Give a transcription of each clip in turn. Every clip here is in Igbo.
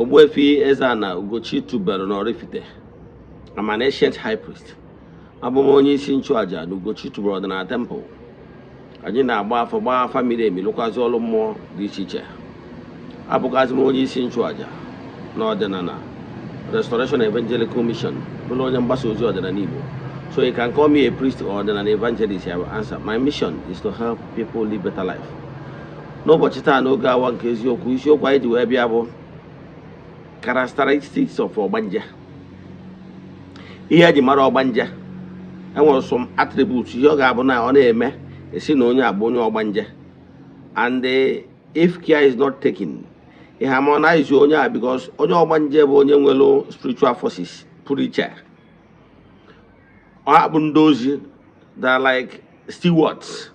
Ogbuefi Eze-Ana Ugochi tubelu n'Oraifite. I'm an ancient high priest. Abụ m onye isi nchụaja na Ugochi tubelu ọdịnala temple. Anyị na-agba afọ, gbaa afa miri emi, lụkwazị ọrụ mmụọ dị iche iche. Abụkwazị m onye isi nchụaja na ọdịnala Restoration Evangelical Mission, bụrụ onye mgbasa ozi ọdịnala Igbo. So you can call me a priest or ọdịnala evangelist, I will answer. My mission is to help people live better life. N'ụbọchị taa, n'oge awa nke eziokwu, isiokwu anyị ji wee bịa bụ characteristics of ọgbanje. Ihe eji mara ọgbanje, enwere some attributes, ihe ọ ga-abụ na ọ na-eme esi na onye abụ onye ọgbanje. And if care is not taken, ị harmonize onye a, because onye ọgbanje bụ onye nwere spiritual forces pụrụ iche. Ọ bụ ndị ozi that are like stewards.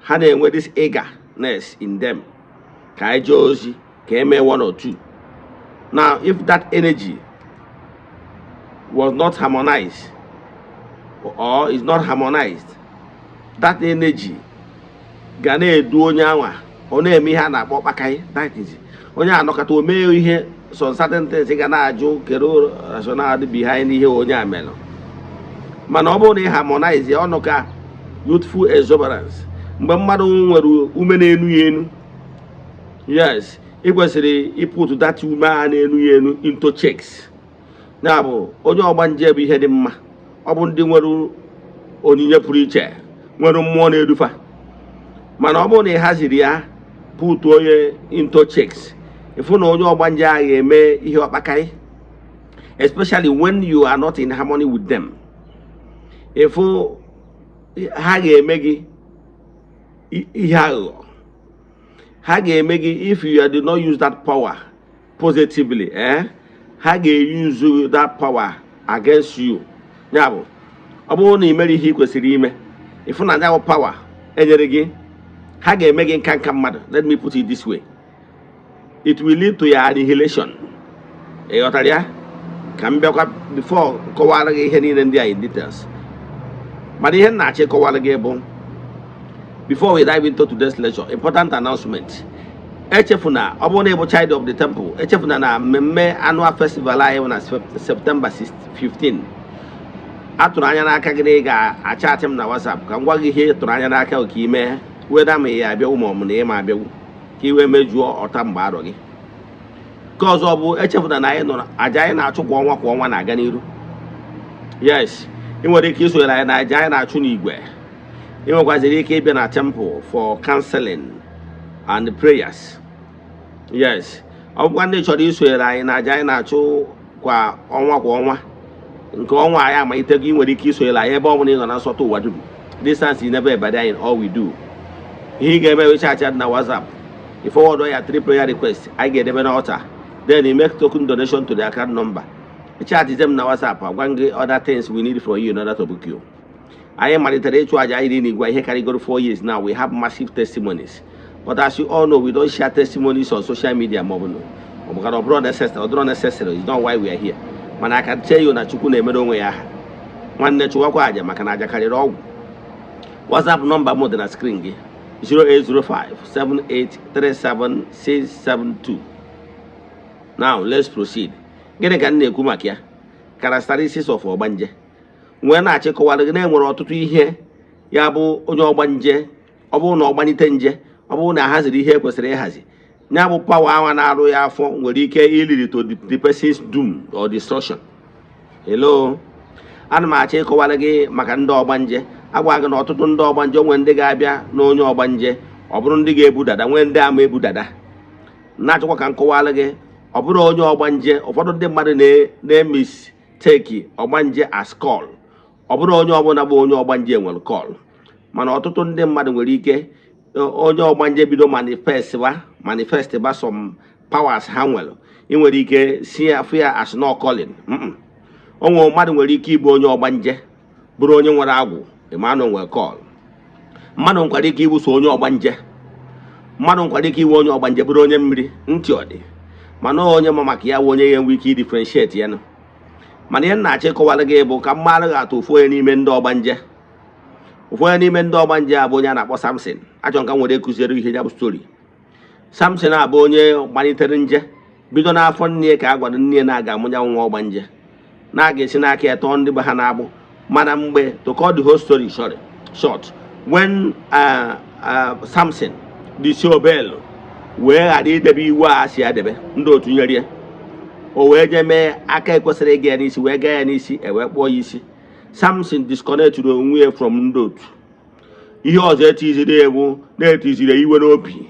Ha na-enwe this eagerness in them ka anyị jee ozi, ka eme one or two. Now, if that energy was not harmonized or is not harmonized, that energy ga na-edu onye anwa, ọ na-eme ihe a na-akpọ kpakai. That is, onye anọkọta o mee ihe, some certain things ị ga na-ajụ kedu rationale dị behind ihe onye a mere. Mana ọ bụrụ na ị harmonize ya, ọnụ ka youthful exuberance, mgbe mmadụ nwere ume na-enu ya enu, yes, ị kwesịrị ịput that ume a na-enu ya enu into checks. Ya bụ, onye ọgbanje bụ ihe dị mma. Ọ bụ ndị nwere onyinye pụrụ iche, nwere mmụọ na-edufa. Mana ọ bụrụ na ị haziri ya, put onye into checks, ịfụ na onye ọgbanje ahụ ga-eme ihe ọkpakarị, especially when you are not in harmony with them. Ịfụ ha ga-eme gị ihe aghụghọ. Ha ga-eme gị, if you do not use that power positively, ha ga-use that power against you. Ya bụ, ọ bụrụ na ị mere ihe ị kwesịrị ime, ịfụ na ya bụ power enyere gị, ha ga-eme gị nka nka mmadụ. Let me put it this way: it will lead to your annihilation. Ị ghọtara ya? Ka m bịakwa before kọwara gị ihe niile ndị a in details. Mana ihe m na-achọ ịkọwara gị bụ, before we dive into today's lecture, important announcement. Echefuna, ọ bụrụ na ị bụ child of the temple, echefuna na mmemme annual festival anyị bụ na September 15. Atụrụ anya n'aka gị na ị ga-achatị m na WhatsApp ka m gwa gị ihe tụrụ anya n'aka ka ime weda ma ị ya abịawu ma ọ bụ na ị ma abịawu, ka ị wee mejuo ọta mgbe arọ gị. Nke ọzọ bụ, echefuna na anyị nọrọ aja anyị na-achụ kwa ọnwa kwa ọnwa na-aga n'iru. Yes, ị nwere ike isonyere anyị na aja anyị na-achụ n'igwe. Ị nwekwaziri ike ịbịa na temple for counseling and prayers. Yes, ọ bụkwa ndị chọrọ isonyere anyị na aja anyị na-achụ kwa ọnwa kwa ọnwa, nke ọnwa anyị amalitego, ị nwere ike isonyere anyị ebe ọ bụla ị nọ na nsọtụ ụwa dum. Distance is never a barrier in all we do. Ihe ị ga-eme bụ chat na WhatsApp, ị forward ya three prayer request anyị ga-edebe n'altar, then you make token donation to the account number. Chat them na WhatsApp, agwa gị other things we need for you in order to book you. Anyị malitere ịchụ aja anyị n'igwe ihe karịgoro 4 years now. We have massive testimonies, but as you all know, we don't share testimonies on social media, ma ọ bụ na ọ bụkara ọ bụrụ necessary, ọ dịrọ necessary. It's not why we are here. Mana I can tell you na Chukwu na-emere onwe ya aha. Nwanne, chụwakwa aja, maka na aja karịrị ọgwụ. WhatsApp nọmba m dị na screen gị, 08057837672. Now let's proceed. Gịnị ka m na-ekwu maka ya? Characteristics of ọgbanje. Nwee na-achịkọwara gị na enwere ọtụtụ ihe ya bụ onye ọgbanje. Ọ bụrụ na ọgbanite nje, ọ bụrụ na ahaziri ihe ekwesịrị ịhazi, ya bụ power awa na-arụ ya afọ nwere ike ilead to the person's doom or destruction. Hello, ana m achọ ịkọwara gị maka ndị ọgbanje. Agwa gị na ọtụtụ ndị ọgbanje onwe ndị ga-abịa na onye ọgbanje, ọ bụrụ ndị ga-ebu dada, nwee ndị ama ebu dada. Na-achọkwa ka m kọwara gị, ọ bụrụ onye ọgbanje, ụfọdụ ndị mmadụ na-emistake ọgbanje as call. Ọ bụrụ onye ọbụla bụ onye ọgbanje nwere call, mana ọtụtụ ndị mmadụ nwere ike, onye ọgbanje bido manifest ba some powers ha nwere, ị nwere ike si ya fụ ya as no calling. O nwere mmadụ nwere ike ịbụ onye ọgbanje, bụrụ onye nwere agwụ, ịmanụ nwere call. Mmadụ nwekwara ike ịbụ so onye ọgbanje, mmadụ nwekwara ike iwe onye ọgbanje bụrụ onye mmiri ntị ọ dị. Mana onye ma maka ya bụ onye ga-enwe ike idifferentiate ya nụ. Mana ihe m na-achọ ịkọwara gị bụ ka mmadụ ga-atụ ofu onye n'ime ndị ọgbanje. Ofu onye n'ime ndị ọgbanje a bụ onye a na-akpọ Samson. Achọrọ ka m were kụziere ihe ya bụ story. Samson a bụ onye gbalitere nje. Bido n'afọ nne ya ka a gwara nne ya na aga amụnya nwa ọgbanje, na a ga-esi n'aka ya tọọ ndị be ha na-agbụ. Mana mgbe, to cut the whole story short, when Samson disobey, wee ghara idebe iwu a si adebe ndị otu nyere ya, o wee jee mee aka ekwesịrị ịga ya n'isi, wee gaa ya n'isi, e wee kpụọ ya isi. Samson disconnected onwe ya from ndị otu. Ihe ọzọ etiziri ewu na-etiziri iwe n'obi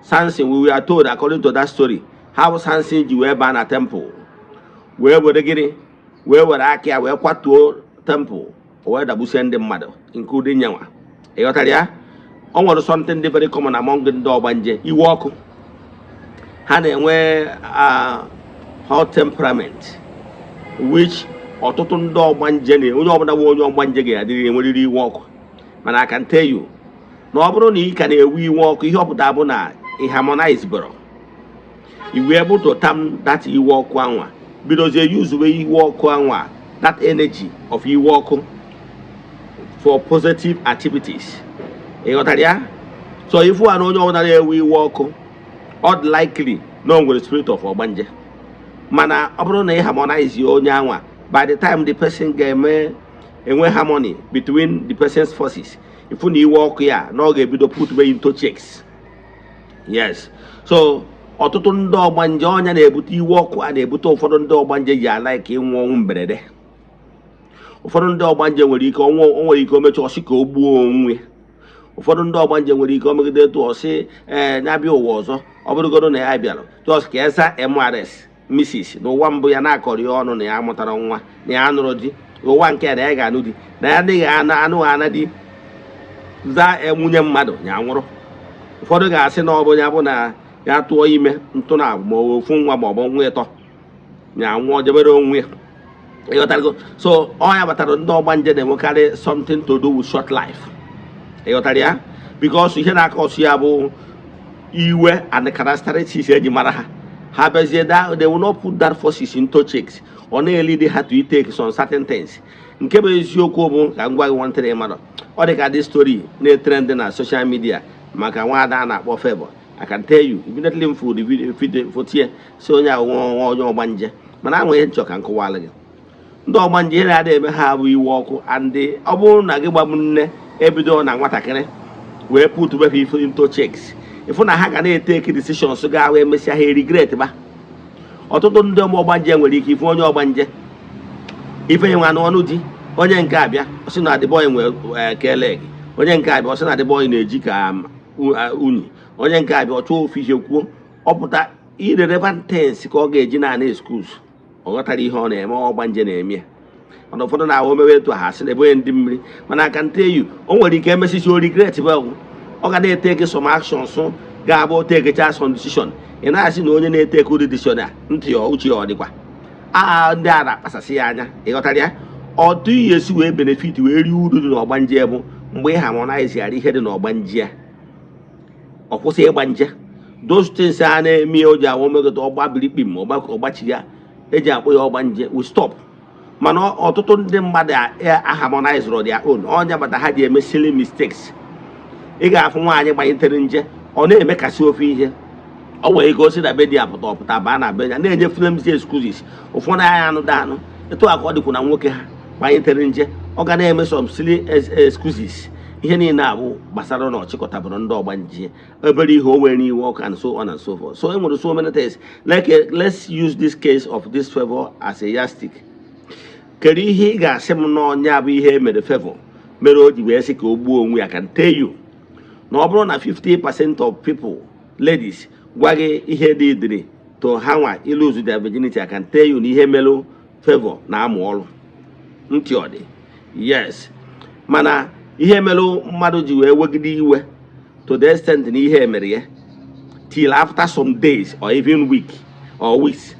Samson. We were told, according to that story, how Samson ji wee baa na temple, wee were gịnị, wee were aka ya wee kwatuo temple, o wee dagbusie ndị mmadụ, including nyanwa. Ịghọtara ya? O nwere something dị very common among ndị ọgbanje: iwe ọkụ. Ha na-enwe hot temperament, which ọtụtụ ndị ọgbanje na onye ọbụla bụ onye ọgbanje ga-adịrị enwerịrị iwe ọkụ. Mana I can tell you na ọ bụrụ na ị ka na-ewe iwe ọkụ, ihe ọpụta bụ na ị harmonize bụrụ i wee able to tame that iwe ọkụ anwa, bidozie yuzuwe iwe ọkụ anwa, that energy of iwe ọkụ, for positive activities. Ị ghọtara ya? So ifu a na onye ọbụla na-ewe iwe ọkụ, ọ dị likely na o nwere spirit of ọgbanje. Mana ọ bụrụ na ị harmonize onye anwa, by the time the person ga-eme enwe harmony between the person's forces, ifu na iwe ọkụ ya na ọ ga-ebido put way into checks. Yes, so ọtụtụ ndị ọgbanje, ọnya na-ebute iwe ọkụ a na-ebute. Ụfọdụ ndị ọgbanje ji ala ka ịnwụ ọnwụ mberede. Ụfọdụ ndị ọgbanje nwere ike ọnwụ, o nwere ike o mechaa, ọsị ka o gbuo onwe. Ụfọdụ ndị ọgbanje nwere ike o megide etu ọsị ee ya bịa ụwa ọzọ, ọ bụrụgodo na ya bịara just ka eza mrs mrs n'ụwa mbụ ya na-akọrọ ya ọnụ na ya mụtara nwa, na ya nụrụ di. Ụwa nke na ya ga-anụ di, na ya adịghị anụ anụ ana di zaa nwunye mmadụ, ya nwụrụ. Ụfọdụ ga-asị na ọ bụ ya bụ na ya tụọ ime ntụ na ma ọ ofu nwa ma ọ bụ nwa ịtọ, ya nwụọ jebere onwe ya. Ịghọtago? So ọ ya batara ndị ọgbanje na-enwekarị something to do with short life. Ịghọtara ya? Because ihe na-aka ọsụ ya bụ iwe and characteristics eji mara ha. Ha bịazie that they will not put that forces into checks, ọ na-elidi ha to take some certain things. Nke bụ eziokwu bụ ka m gwa gị nwantịrị mmadụ, ọ dị ka this story na-etrend na social media maka nwaada a na-akpọ Favour. I can tell you, immediately m fụ the video, video foto ya, si onye ahụ nwa onye ọgbanje. Mana anwe ihe nchọ ka m kọwalụ gị: ndị ọgbanje, ihe na-adị eme ha bụ iwe ọkụ. And ọ bụrụ na gị gbagbu nne ebido na nwatakịrị wee put wefe ife into checks, ịfụ na ha ga na-etake decisions ga wee mesịa ha regret ba. Ọtụtụ ndị ọmụ ọgbanje nwere ike ife onye ọgbanje ife nwa n'ọnụ di onye nke abịa, ọ sị na the boy nwere keleg. Onye nke abịa, ọ sị na the boy na-eji ka unyi. Onye nke abịa, ọ chọọ ofu ihe kwuo, ọ pụta irrelevant things ka ọ ga-eji naanị excuse. Ọ ghọtara ihe ọ na-eme, ọgbanje na-eme ya. Mana ụfọdụ na-ahụ omewe etu ha sị na ebe onye ndị mmiri. Mana aka nte eyu, o nwere ike emesisi o regret bụ ọ ga na-etake some actions, ga-abụ takecha some decision, ị na-asị na onye na-etake ụdị decision a, ntị ya, uche ya ọ dịkwa aa, ndị a na-akpasasị ya anya. Ịghọtara ya? Ọtụ ihe esi wee benefit, wee rie uru dị n'ọgbanje bụ mgbe ị harmonize ghara ihe dị n'ọgbanje ya, ọ kwụsị ịgba nje. Those things a na-eme o ji awụ megide ọgbabiri kpim ọgbachi ya eji akpọ ya ọgbanje we stop. Mana ọtụtụ ndị mmadụ aharmonize their own, ọnya bata ha ji eme silly mistakes. Ị ga-afụ nwaanyị gbanyetere nje, ọ na-emekasị ofe ihe ọ nwere ike osi na be di ya pụta, ọpụta baa na be ya na-enye flimsy excuses. Ụfọdụ anya anụ da anụ etu a ka ọ dịkwa na nwoke ha gbanyetere nje, ọ ga na-eme some silly excuses. Ihe niile abụ gbasara na ọchịkọtabụrụ ndị ọgbanje, obere ihe o nwere iwe ọkụ, and so on and so forth. So e nwere so many things like let's use this case of this Favour as a yardstick. Kedu ihe ị ga-asị m n'ọnya bụ ihe mere Favour mere o ji wee sị ka o gbuo onwe ya? Can tell you na ọ bụrụ na 50% of people, ladies, gwa gị ihe dị dịrị to ha nwa ilose their virginity, I can tell you na ihe melụ Favour na-amụ ọrụ ntị ọ dị. Yes, mana ihe melụ mmadụ ji wee wegide iwe to the extent na ihe mere ya till after some days or even week or weeks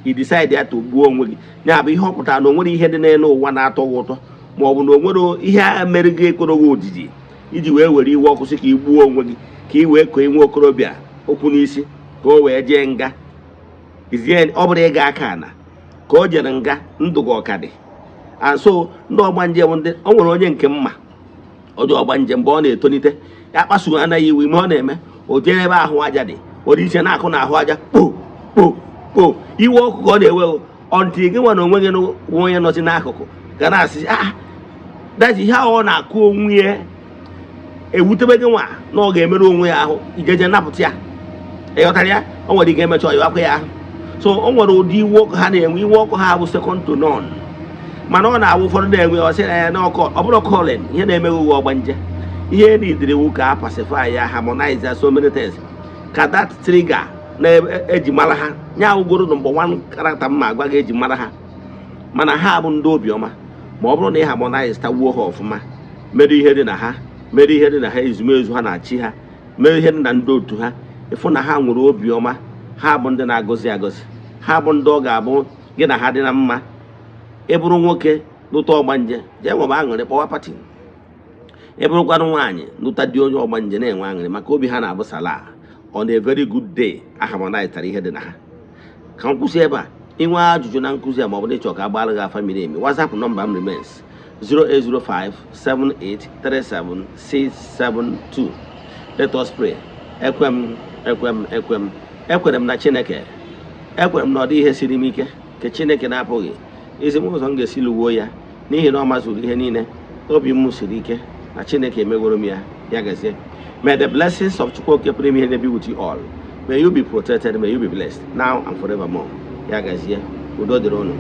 i decide ya to gbuo onwe gị, ya bụ ihe ọ pụtara na o nwere ihe dị n'elu ụwa na-atọ gị ụtọ, ma ọ bụ na o nwere ihe a mere gị ekworo gị odidi iji wee were iwe ọkụ sị ka ị gbuo onwe gị, ka ị wee koo nwa okorobịa okwu n'isi ka o wee jee nga. Izie ọ bụrụ ịga aka ana ka o jere nga, ndụ gị ọka dị. And so ndị ọgbanje bụ ndị o nwere onye nke mma, onye ọgbanje, mgbe ọ na-etolite, ya kpasuo anaghị iwe ime ọ na-eme, o jee ebe ahụ aja dị, were ise na-akụ na ahụ aja kpo kpo. Po iwe ọkụ ka ọ na-ewe ọntị gị nwa na onwe gị nwe onye nọzi n'akụkụ ga na-asị, "Ah, that ihe ahụ ọ na-akụ onwe ya ewutebe gị nwa na ọ ga-emerụ onwe ya ahụ." Ijeje napụta ya, ịghọtara ya? O nwere ike emecha ọyịwakwa ya ahụ. So o nwere ụdị iwe ọkụ ha na-enwe. Iwe ọkụ ha bụ second to none, mana ọ na-awụ ụfọdụ na-enwe, ọ sị na ya n'ọkụ ọ bụrụ calling. Ihe na-emeghe uwe ọgbanje, ihe nidiri wu ka a pacify ya, harmonize so many things, ka that trigger na-eji mara ha nya awụgoro number one character mma agwa gị eji mara ha. Mana ha bụ ndị obiọma. Ma ọ bụrụ na ị harmonize tawuo ha ọfụma, mere ihe dị na ha, mere ihe dị na ha, ezumezu ha na-achị ha, mere ihe dị na ndị otu ha, ịfụ na ha nwere obiọma. Ha bụ ndị na-agọzi agọzi. Ha bụ ndị ọ ga-abụ gị na ha dị na mma. Ị bụrụ nwoke lụta ọgbanje, jee nwebe aṅụrị, kpọwa party. Ị bụrụkwanụ nwaanyị lụta di onye ọgbanje, na-enwe aṅụrị, maka obi ha na-abụ sala on a very good day. A harmonizetara ihe dị na ha. Ka m kwụsị ebe a. Inwe ajụjụ na nkụzi a, maọbụ na ịchọ ka agbara gị afa miri emi, WhatsApp nọmba m remains 08057837672. Let us pray. Ekwe m, ekwe m, ekwe m, ekwere m na Chineke. Ekwere m na ọ dị ihe siri m ike nke Chineke na-apụghị izi m ụzọ m ga-esi lụwuo ya, n'ihi na ọ mazuru ihe niile. Obi m siri ike na Chineke emegoro m ya. Ya gazie. May the blessings of Chukwu Okike pụrụ ime ihe be with you all. May you be protected, may you be blessed now and forevermore. Ya gazie, udo dịrị unu.